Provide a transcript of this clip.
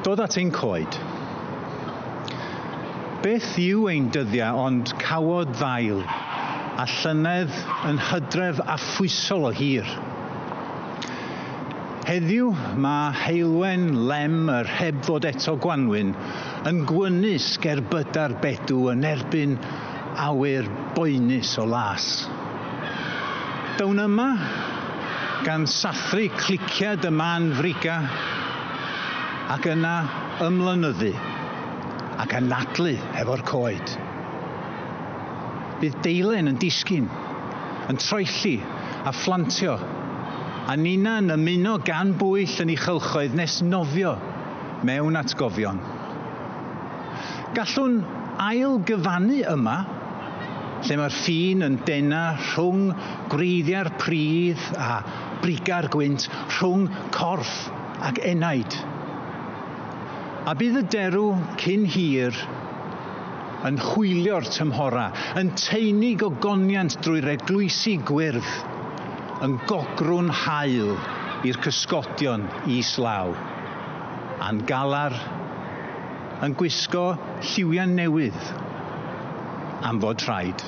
Dod at ein coed. Beth yw ein dyddiau ond cawod ddail a llynedd yn hydref affwysol o hir? Heddiw mae heulwen lem yr heb fod eto gwanwyn yn gwynu sgerbydau'r bedw yn erbyn awyr boenus o las. Down yma gan sathru cliciad y man friga ac yna ymlynyddu ac anadlu hefo'r coed. Bydd deilen yn disgyn, yn troelli a phlantio, a ninna'n ymuno gan bwyll yn ei chylchoedd nes nofio mewn atgofion. Gallwn ail-gyfannu yma, lle mae'r ffin yn dena rhwng gwreiddiau'r pridd a briga'r gwynt, rhwng corff ac enaid. A bydd y derw cyn hir yn hwylio'r tymhora, yn taenu gogoniant drwy'r eglwysi gwyrdd, yn gogrwn haul i'r cysgodion islaw, a'n galar yn gwisgo lliwiau newydd am fod rhaid.